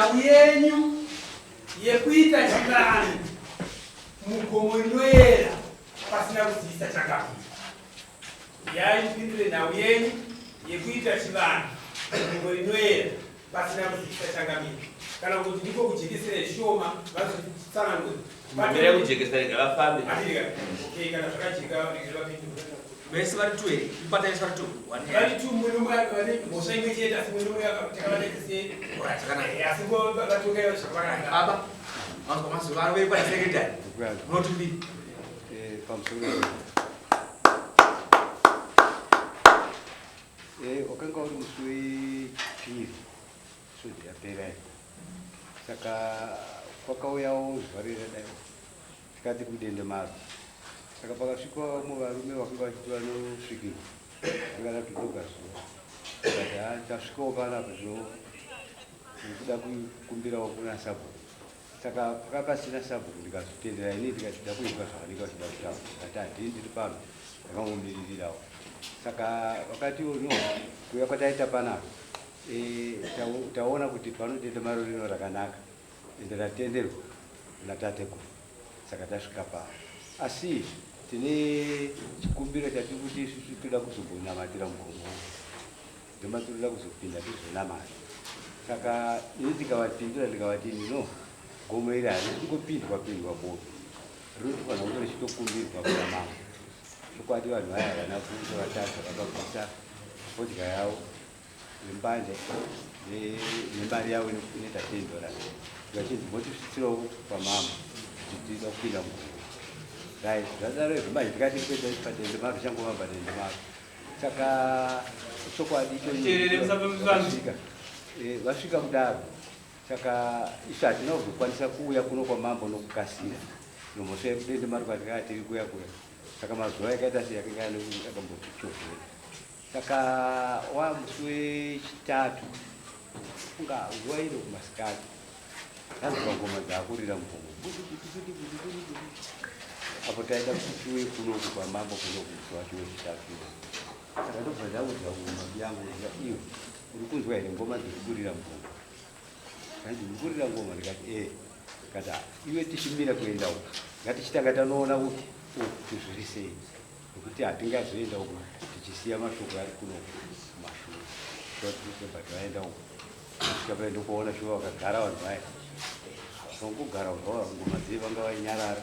Nhau yenyu yekuita chivanhu mugomo rinoyera pasina kuzivisa changamire. Uyai mupindure nhau yenyu yekuita chivanhu mugomo rinoyera pasina kuzivisa changamire. Kana kuti ndiko kujekesera ishoma vazotsanangura. Mira kujekesa rega vafambe. Handiti okay kana zvakajeka rega vapindure. Vese vari two here? Ipata vese vari two. One here. Vari two mumwe nomwe vane mhosva imwe chete asi mumwe nomwe takavaita se Alright, zvakanaka. Eh, asi ngo vatonga zvakanaka. Baba, mazwa mazuva ano vekwa secretary. Munoti kudii? Eh, pamusoro eh, wakanga uri musi wechipiri svondo yapera iyi saka kwakauyawo zuva riradai tikati kudendemaro saka pakasvikwa vamwe varume vakanga vachiti vanosvikirwa tingada kudoka zuva tikati ha tasvikawo panapa zvino tiri kuda kukumbirawo kuna sabhuku saka paka pasina sabhuku ndikazotendera ini ndikati da kuitwa zvavanenge vachida kutaura ndikati handini ndiri pano ndakangomiririrawo saka vakatiwo no kuuya kwataita panapa eh, taona kuti panodendemaro rino rakanaka ende ratenderwa natateguru saka tasvika pano asi tine chikumbiro chatiri kuti isusu toda kuzombonamatira mugomo ndoma tinoda kuzopinda tizonamata saka ini ndikavapindura ndikavati no gomo iri harisi kungopindwa pindwa bodo rinotofanira kunge richitokumbirwa kuna mambo chokwadi vanhu vaya havana kunge vatadza vakabvisa fodya yavo nembanje nemari yavo inoita $10 vachinzi motisvitsirawo kwamama kuti tida kupinda mugomo right zvadaro izvo manje tikati kuenda padende maro tichangova padende maro saka chokwadi ichosvika eh, vasvika kudaro saka isu hatina kuzokwanisa kuuya kuno kwamambo nokukasira nomhosva yekudende maro kwatikaya tiri kuya kuya saka mazuva yakaita sei yakanga akambotichovhera Saka wa musi wechitatu funga nguva ino kumasikati tanzwa ngoma dzakurira mugomo apo taida kuti tiuye kunoku kwamambo kunoku musi wacho wechitatu iwo saka ndobva ndaudza ngoma yangu iyo uri kunzwa here ngoma dziri kurira mugomo kanzi uri kurira ngoma ndikati ee kati iwe tichimira kuenda uku ngatichitanga tanoona uku kuti zviri sei Nekuti hatingazoenda uko tichisiya mashoko ari kuno kumashure. Tobva taenda uko. Kusvika paye ndokuona shuwa vakagara vanhu vaya. Vangogara zvavo ngoma dziye vanga vainyarara.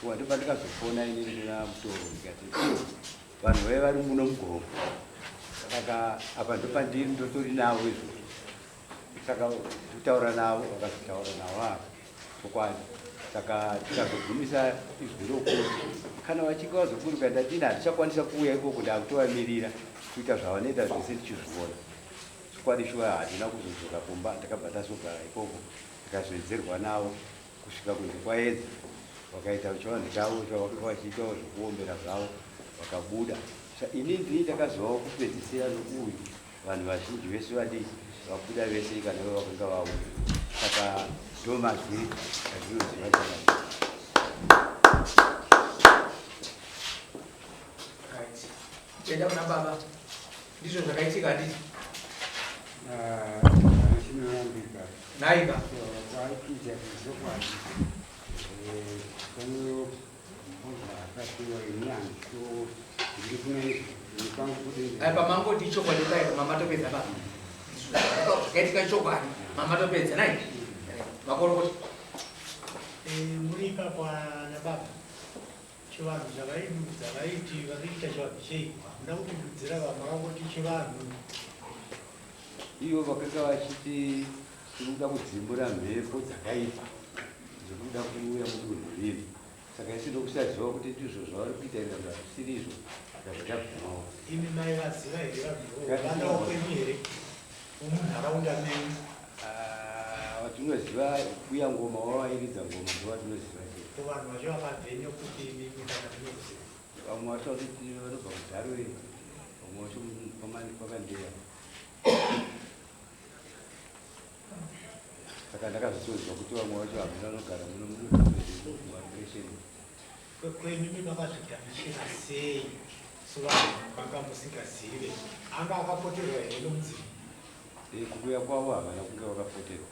Kuwa ndipo ndikazofona inini kuna Mutoro ndikati vanhu vaya vari muno mugomo. Saka apa ndopandiri ndotori navo izvozvo. Saka kutaura navo vakazotaura navo ava. Chokwadi. Saka tikazogumisa izwi rokuti kana vachinge vazoburuka ndadini hatichakwanisa kuuya ikoko ndakutovamirira kuita zvavanoita zvese tichizviona. Chokwadi shuwa hatina kuzodzoka kumba takabva tazogara ikoko tikazoedzerwa navo kusvika kunze kwaedza vakaita chivanhu chavo chavakanga vachiitawo zvekuombera zvavo vakabuda. Sa ini ndini ndakazovawo kupedzisira nouyu Vanhu vazhinji vese vadii vabuda vese kana ivo vakanga vauya saka ndomazwi azvinoziva chakadii. Right. Tichaenda kuna baba. Ndizvo zvakaitika handiti? Ah, hapana chinorambika. Naiba. Vaipinda zvokwadi. Eh, pano Aya pamangoti ichokwadi kudai mamatopedza baba. Zvakaitika ichokwadi mamatopedza nai. Makorokota. Eh, muri ipapo ana baba chivanhu chavaidudza vaiti vakuita chivanhu chei hamuna kudidudzira vamwe vangoti chivanhu Ivo vakanga vachiti tiri kuda kudzimbura mhepo dzakaipa dziri kuda kuuya mudunhu rino saka isu ndokusaziva kuti ndizvo zvavari kuita here kana zvisiri izvo tikabva tabvumawo. Imi mai vaziva here vanhu vanawo kwenyu here vomunharaunda menyu? Ah, vatinoziva kuya ngoma wavairidza ngoma ndovatinoziva chete. Ko vanhu vacho vakabve nekupi imimi kana munoziva? Vamwe vacho vanoti vanobva kuDarwin, vamwe vacho kwaMandeya. Saka ndakazotozwa kuti vamwe vacho hamuna vanogara muno munomareseni. Kwenyu imi makazvigamuchira sei sevanhu manga musingazive? Anga akapoterwa here nomudzimu? Eh, kuuya kwavo havana kunge vakapoterwa.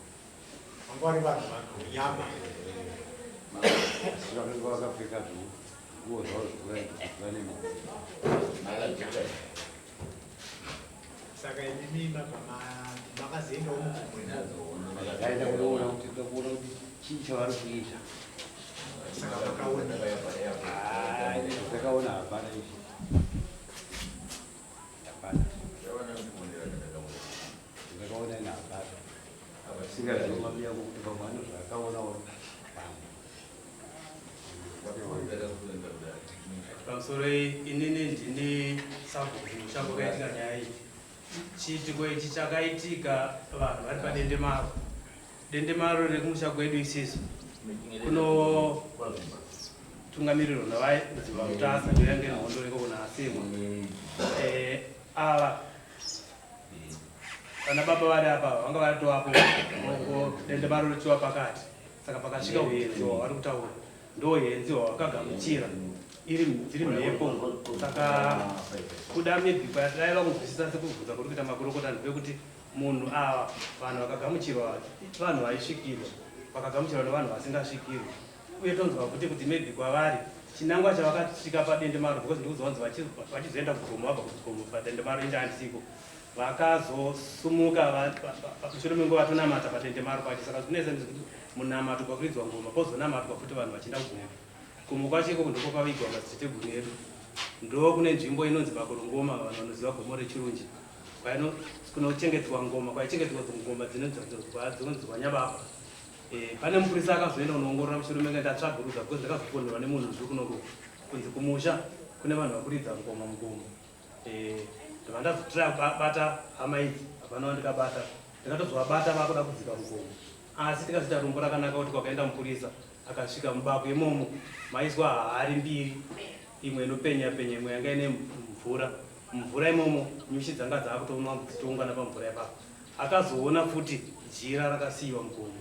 Vanga vari vanhu vanonyama. Asi vakanga vakapfeka nguo zvavo zvekuratidza kuti vane mari. Saka imimi mabva makazoendawo mugomo. Ndaenda kunoona kuti ndoda kuona kuti chii chavari kuita. Saka makaona. Ah, ndakaona hapana ichi. Hapana. Ndakaona ina hapana. Singazivi mabiya kuti pamwe ane zvaakaonawo pamwe. Pamusoro inini ndini sabhuku musha kwakaitika nyaya iyi. Chiitiko ichi chakaitika vanhu vari padendemaro. Dendemaro riri kumusha kwedu isisu kuno tungamirirwa navadziva Mutasa ndoyange hondo reko kuna Asimwa. Ava vana baba vari apa vanga varitovapo dendemaro richiwa pakati, saka pakasvika uyenzi hwavari kutaura ndoyenzi hwavakagamuchira iri dziri mhepo. Saka kuda maybe kwataiva kunzwisisa sekubvunza kuri kuita makurukota ndepekuti munhu ava vanhu vakagamuchirwa vanhu vaisvikirwa vakagamuchirwa nevanhu vasingasvikirwi, uye tonzwa futi kuti maybe kwavari chinangwa chavakasvika padendemaro, because ndikuzonzi vachizoenda kugomo, vabva kugomo padendemaro inde handisiko, vakazosumuka mushure menguva vatonamata padendemaro pacho. Saka zvinesa kuti munamato kwakuridzwa ngoma, pozonamatwa futi vanhu vachienda kugomo. Gomo kwacho ikoko ndiko kwavigwa madziteteguru edu, ndo kune nzvimbo inonzi Bakurungoma, vanhu vanoziva gomo reChirunji, kunochengetwa ngoma, kwaichengetwa ngoma dzinonzi Nyababa. Pane mupurisa akazoenda kunoongorora mushure menge ndatsvagurudza, because ndakazofonerwa nemunhu ndiri kunoko kunzi kumusha kune vanhu vakuridza ngoma mugomo. Ndobva ndazotira kubata hama idzi, hapana wandikabata, ndikatozovabata vakuda kudzika mugomo. Asi tikazoita rombo rakanaka kuti kwakaenda mupurisa akasvika mubako imomo maiswa hari mbiri, imwe inopenya penya, imwe yanga ine mvura. Mumvura imomo nyuchi dzanga dzakutoonwa dzichiungana pamvura ipapo. Akazoona futi jira rakasiyiwa mugomo,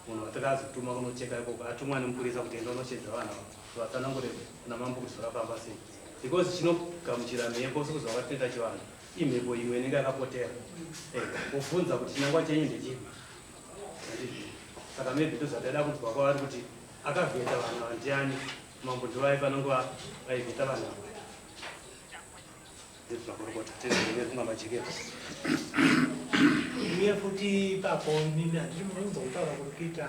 munhu watakazotuma kunocheka ikoko atumwa nemupurisa kuti enda unochedza vanhu ava vatsanangure kuna mambo kuti zvakafamba sei, because chinogamuchira mhepo sekuzva kwatinoita chivanhu imhepo imwe inenge yakapotera kuvhunza kuti chinangwa chenyu ndechipi. Saka maybe ndozvataida kunzwa kwavari kuti akavheta vanhu ava ndiani, mambo ndovai panonguva vaivheta vanhu ava. Ndezvakorokota tezvekunga majekero. Uye futi ipapo inini handiri munonzwa kutaura kuri kuita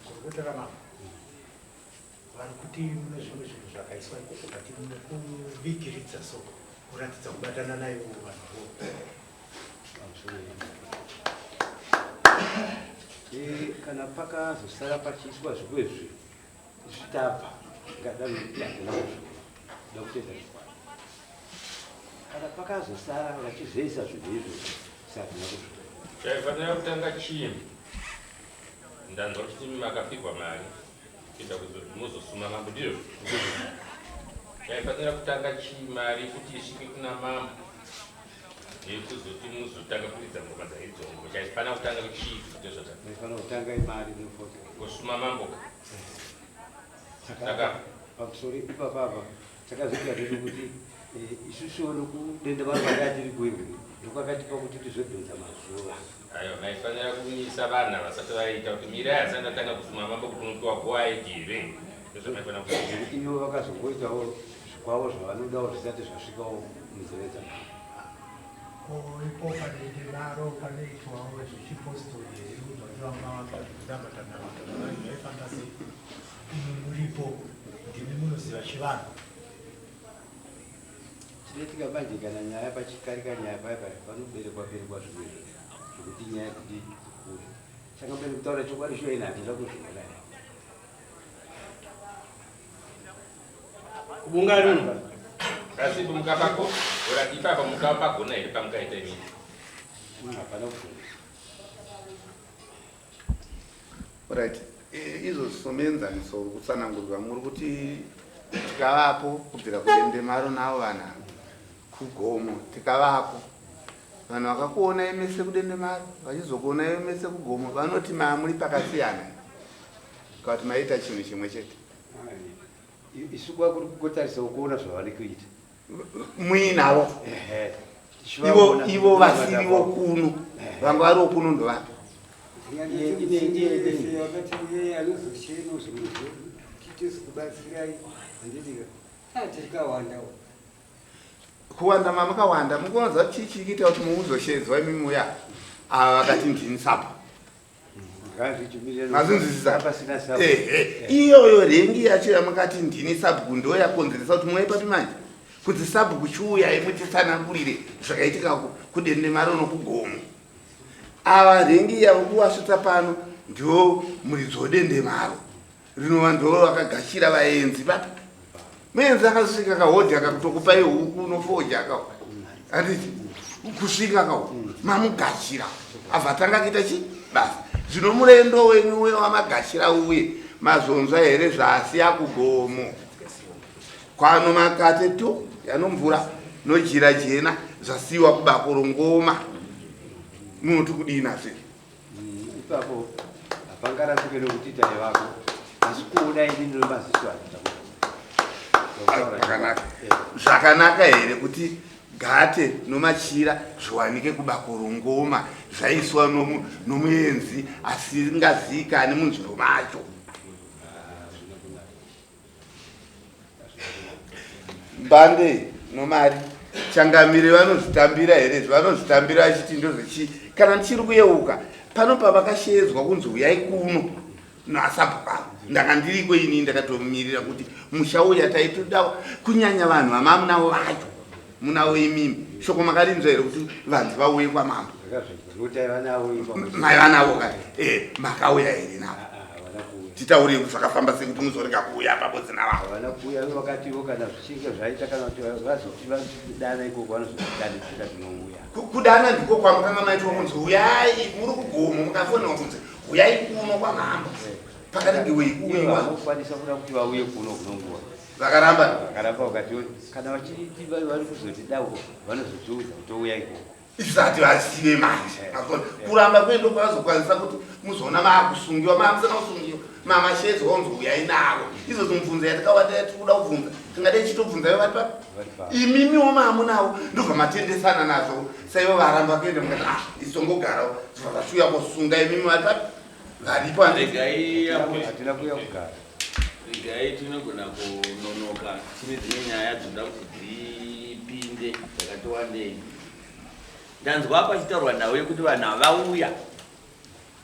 gurukota ramambo, vari kuti mune zvimwe zvinhu zvakaiswa ikoko but nekuvigiridza, so kuratidza kubatana naivo vanhuvo. Kana pakazosara pachiiswa zvimwe zvinhu zvitabva ngadano kuti handina kuzviona, da kutenda zvikwadi. Kana pakazosara vachizoisa zvinhu izvozvo, sahadina kuzviona. Chaifanira kutanga chii? Ndanzwa kuti makapihwa mari kuenda muzosuma mambo, ndizvo? Chaifanira kutanga chii mari kuti isvike kuna mambo yekuzoti muzotanga kuridza ngoma dzairidzwa ngoma? Chaifanira kutanga chii kuti zvata Maifanira kutanga imari nofota. Kusuma mambo. Saka Saka pamusoro ipapapa takazoita ndezvekuti isusuwo nokudenda vanhu vanga tiri kuirwi ndokwakatipa kuti tizodhonza mazuva. Aiwa, maifanira kumisa vana vasati vaita kuti mirai asati atanga kusuma mambo kuti unopiwa goaidi here, ndozvamaifanira kuita. Nekuti ivo vakazongoitawo zvikwavo zvavanodawo zvisati zvasvikawo munzeve dzamambo. Ko ipo padendemaro panoitwawo zvechipostori here, kunzwa kuti vanga vakakunamatanamata vanhu vaifamba sei? Imi muripo, ndimi munoziva chivanhu. Chinoitika manje, kana nyaya pachikarika nyaya paya paya panoberekwa berekwa zvimwe zvinhu zvekuti nyaya dzidi dzikure. Saka mberi kutaura chokwadi shuwa ine handina kuzviona. Kubunga rino. Asi mukapako ora ipapa mukapagona here pamukaita imini? Hapana kugona. Right, izvo somuenzaniso uri kutsanangurwa, muri kuti tikavapo kubvira kudendemaro navo vanhu ava kugomo, tikavapo vanhu vakakuonai mese kudendemaro vachizokuonai mese kugomo, vanoti mamuri pakasiyana kana kuti maita chinhu chimwe chete? Isu kwakuri kungotarisawo kuona zvavari kuita. Muinavo Ehe. Ivo vasirivo kuno, vanga variwo kuno ndovapi? Wakati uyai anozochema zvimwe titozokubatsirai handitika tikawandawo. Kuwanda mamakawanda mukuwanza chii chiri kuita kuti muuzoshedzwa imi muya ava vakati ndini sapo mazinzwisisa ehe iyoyo rengi yacho yamakati ndini sabhuku ndo yakonzeresa kuti muve papi manje kuti sabhuku chiuyai mutitsanangurire zvakaitika kudendemaro nokugomo ava rengi yavo kuvasvitsa pano ndiwo muridzi wodendemaro rinova ndivo vakagashira vaenzi papi muenzi akasvika kahodhi akakutokupai huku nofoja ka handiti kusvika ka mamugashira abva atanga kuita chi basa zvino murendo wenyu uye wamagashira uye mazonzwa here zvaasiya kugomo kwano makate to yanomvura nojira jena zvasiyiwa kubako rongoma munoti kudii nazvo Ipapo hapangarasike nokuti taivako asi kuona ini nemaziso zvakanaka zvakanaka here kuti gate nomachira zviwanike kubako rongoma zvaiswa nomuenzi asingaziikani munzvimbo macho Mbande nomari changamire vanozvitambira here izvi vanozvitambira vachiti ndozvechii kana ndichiri kuyeuka pano pavakasheedzwa kunzi huyai kuno nasabhuku ndanga ndiriko ini ndakatomirira kuti musha uya taitoda kunyanya vanhu vamamunavo vacho munavo imimi shoko makarinzwa here kuti vanhu vauye kwamambo maiva navo ka eh, makauya here navo titaurei kuti zvakafamba sei kuti muzorega kuuya pabodzi navavo havana kuuya vakatiwo kana zvichinge zvaita kana kuti vazoti vadana ikoko vanozotidanidzira tinouya kudana ndiko kwamukanga maitwa kunzi uyai muri kugomo mukafonewa kunzi uyai kuno kwamambo eh. pakaregewe kuuyiwa vanokwanisa kuda kuti vauye kuno kunonguva vakaramba vakaramba vakati kana vachiti vari kuzotidawo vanozotiudza kuti touya ikoko isati vazive manje Mazona. Kuramba kwedu kwazokwanisa kuti muzoona maakusungiwa maamusina kusungiwa mamashedzwa onzi uyai navo izvozvo mubvunzo yatakawanda yatiri kuda kubvunza tingadai tichitobvunza ivo vari papi imimiwo maamunavo ndobva matendesana nazvo saivo varamba kuenda mukati ah isongogarawo zvobva zvachiuya kosunga imimi vari papi varipo regai apo hatina kuuya kugara regai tinogona kunonoka tine dzimwe nyaya dzinoda kuti dzipinde dzakati wandei Ndanzwa pachitaurwa nhau yekuti vanhu ava vauya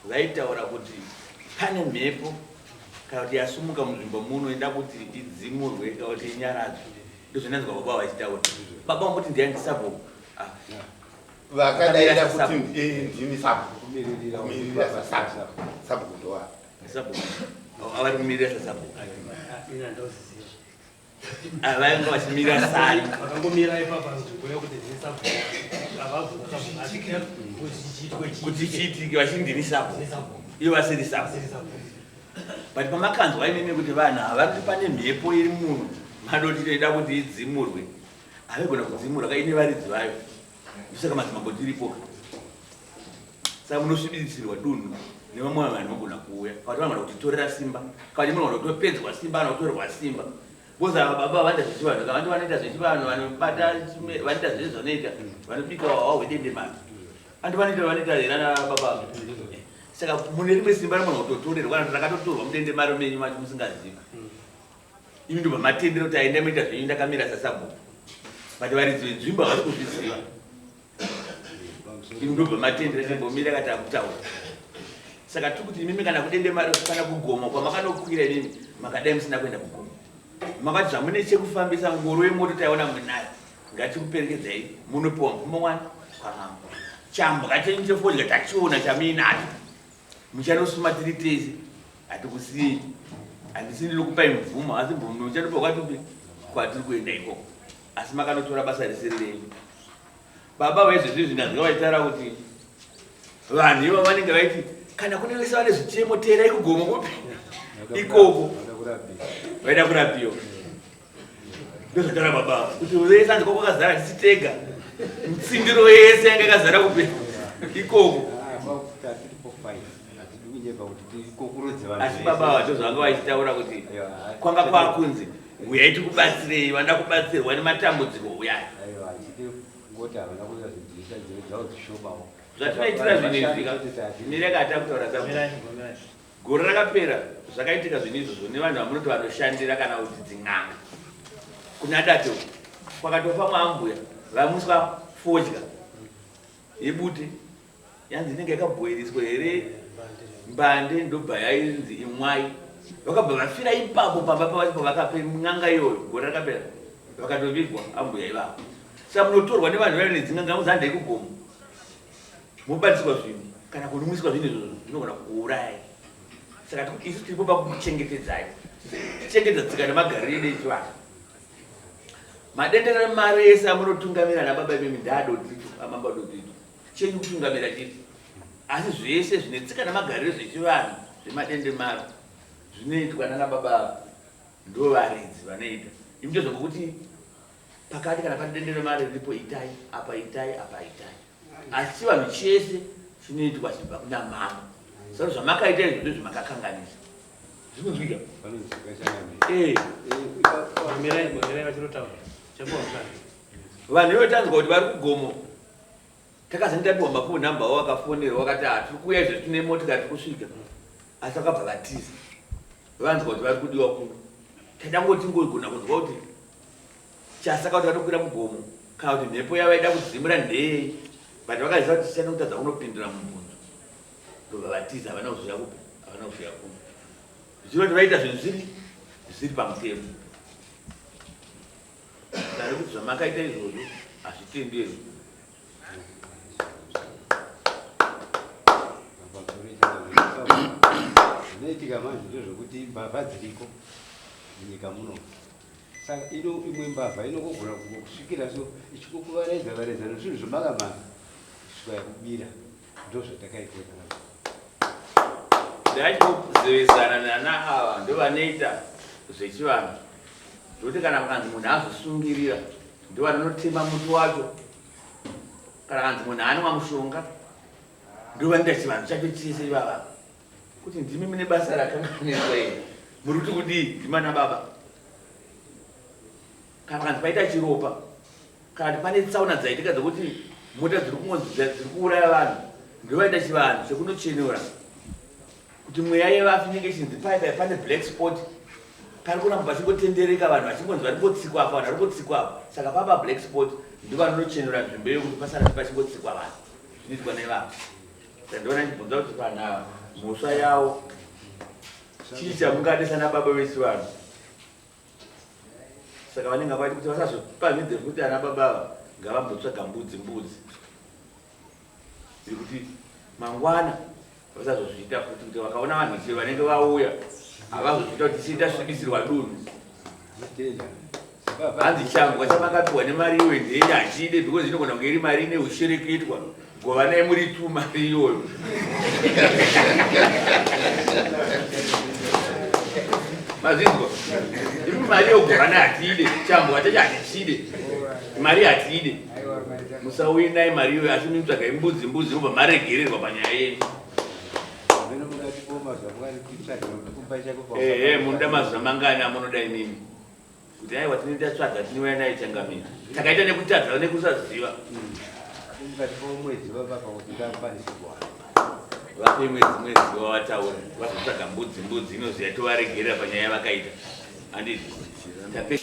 vaitaura kuti pane mhepo kana kuti yasumuka munzvimbo muno inoda kuti idzimurwe kana kuti inyaradzwe. Ndozvandanzwa baba vachitaura. Baba vamboti ndiani ndisabhuku? Ah. Vakadaira Vakamira kuti sasabhuku. ndini sabhuku. Kumiririra Kumiririra sasabhuku. Sabhuku ndowavo. Sabhuku. Avari kumirira sasabhuku. Ini handoziziva. Ah, vainge vachimira sani. Vakangomira ipapa nzvimbo yekuti ndini sabhuku. Havabvunza sabhuku asi kuti chiitwe chii. Kuti chiitike vachiti ndini sabhuku. Ndini sabhuku. Ivo vasiri sabhuku. Vasiri sabhuku. But pamakanzwa imimi kuti vanhu ava kuti pane mhepo iri muno madoti toida kuti idzimurwe. Havigona kudzimurwa ka ine varidzi vayo. Ndosaka madzimambo tiripo. Saka munosvibisirwa dunhu nevamwe vanhu vanogona kuuya. Kana kuti vanogona kutitorera simba. Kana kuti munogona kutopedzwa simba kana kutorerwa simba. Because ava baba vanoita zvechivanhu. Kana vanoita zvechivanhu vanobata vanoita zvese zvavanoita. Vanobika hwahwa hwedendemaro. Anti vanoita vanoita here ana baba? Saka mune rimwe simba rinogona kutotorerwa kana rakatotorwa mudendemaro menyu macho musingazivi. Imi ndobva matendera kuti aenda moita zvenyu ndakamira sasabhuku. But varidzi venzvimbo havasi kuzviziva. Imi ndobva matendera chimbomira kati akutaura. Saka tiri kuti imimi kana kudendemaro kana kugomo kwamakanokwira imimi makadai musina kuenda kugomo. Makati zvamune chekufambisa ngoro yemoto taiona munayo. Ngatikuperekedzai munopiwa mvumo wani kwamambo. Chambwa chenyu chefodya tachiona chamuinacho. Muchanosuma tiri tese hatikusiyei. Handisi ndinokupai mvumo asi mvumo muchanopiwa kwatupi kwatiri kuenda ikoko. Asi makanotora basa risiri renyu. Baba vaizvezvi izvi ndanzwa vachitaura kuti vanhu ivo vanenge vaiti kana kune vese vane zvichemo teerai kugomo kupi ikoko vaida kurapiwa. Ndozvataura baba kuti vese anzi kwakazara tisi tega mitsindiro yese yanga yakazara kupi ikoko. Asi baba vacho zvavanga vachitaura kuti kwanga kwakunzi huyai tikubatsirei vanoda kubatsirwa nematambudziko huyai. Ngoti havana kuita zvidzisa dzavo dzishomawo. Zvatinoitira zvinhu izvi ka, mirai ka takutaura sa gore rakapera zvakaitika zvinhu izvozvo nevanhu vamunoti vanoshandira kana kuti dzin'anga kuna date uku kwakatofa mwambuya vamwiswa fodya yebute yanzi inenge yakabhoiriswa here mbande ndobva yainzi imwai vakabva vafira ipapo pamba pavacho pavakape n'anga iyoyo gore rakapera vakatovigwa ambuya ivavo saka munotorwa nevanhu vaive nedzin'anga muzande yekugomo mobatiswa zvinhu kana kunumwiswa zvinhu izvozvo zvinogona kukuurayai saka tikuti isu tiripo pakukuchengetedzai tichengetedza tsika nemagariro edu echivanhu madendera mari ese amunotungamira nababa imimi ndaadodito amambo adodito chenyu kutungamira chete asi zvese zvine tsika nemagariro zvechivanhu zvemadendemaro zvinoitwa nana baba ava ndo varidzi vanoita imi ndozvokuti pakati kana pane dendero mari riripo itai apa itai apa itai asi chivanhu chese chinoitwa chibva kuna mama saka zvamakaita izvo ndozvamakakanganisa zvinonzwika eh. Vanhu ivo tanzwa kuti vari kugomo takazenge tapiwa mafoni namba wavo akafonerwa vakati hatiri kuuya izvo tine motikari tiri kusvika asi vakabva vatiza vanzwa kuti vari kudiwa kuno taida ngoti tingogona kunzwa kuti chasaka kuti vanokwira mugomo kana kuti mhepo yavaida kudzimura ndeyei but vakaziva kuti tichada kutadza kunopindura mubvunzo ndobva vatiza havana kuzouya kupi havana kuzouya kuno zvichireva kuti vaita zvinhu zviri zvisiri pamutemo dare kuti zvamakaita izvozvo hazvitenderwi Zvinoitika manje ndezvekuti mbavha dziriko munyika muno saka ino imwe mbavha inokugona kusvikira so ichikukuvaraidza varaidza nezvinhu zvemakamaka kusvika yakubira ndozvatakaitwa Ndachikuzivisana nana ava ndovanoita zvechivanhu zvekuti kana vakanzi munhu azvisungirira ndovanonotema muti wacho kana kanzi munhu anwa mushonga ndovanoita chivanhu chacho chese ivava kuti ndimi mune basa rakanganiswa iri muri kuti kudii ndimana baba kana kanzi paita chiropa kana kuti pane tsaona dzaitika dzekuti mota dziri kungonzi dziri kuuraya vanhu ndovaita chivanhu chekunochenura kuti mweya yevafi inenge ichinzi pai pai pane black spot pari kuramba pachingotendereka vanhu vachingonzi vari kungotsikwa apa vanhu vari kungotsikwa apa saka papa black spot ndovanonochenura nzvimbo iyo kuti pasara pachingotsikwa vanhu zvinoitwa nevanhu sandiona ndibvunza kuti vanhu ava mhosva yavo chii chamungade sana baba vechivanhu saka vanenge vaiti kuti vasazopamhidze futi ana baba ava ngavambotsvaga mbudzi mbudzi yekuti mangwana vasazozviita futi kuti vakaona vanhu chero vanenge vauya havazozviita kuti chii tasvibisirwa dunhu hanzi changwa chamakapiwa nemari iyoyo ndei hachide because inogona kunge iri mari ine ushereketwa govanai muri tu mari iyoyo mazvinzwa imi mari yogovana hatiide chambwa chacho hatichide mari hatiide musauye naye mari iyoyo asi mitsvagai mbudzi mbudzi mobva maregererwa panyaya yenyu ehe munoda mazuva mangani amunoda imimi kuti aiwa tinenge tatsvaga tinouya naye changamira takaita nekutadza nekusaziva vape mwedzi mwedzi wavataura vazotsvaga mbudzi mbudzi inoziva tovaregerera panyaya yavakaita handiti tape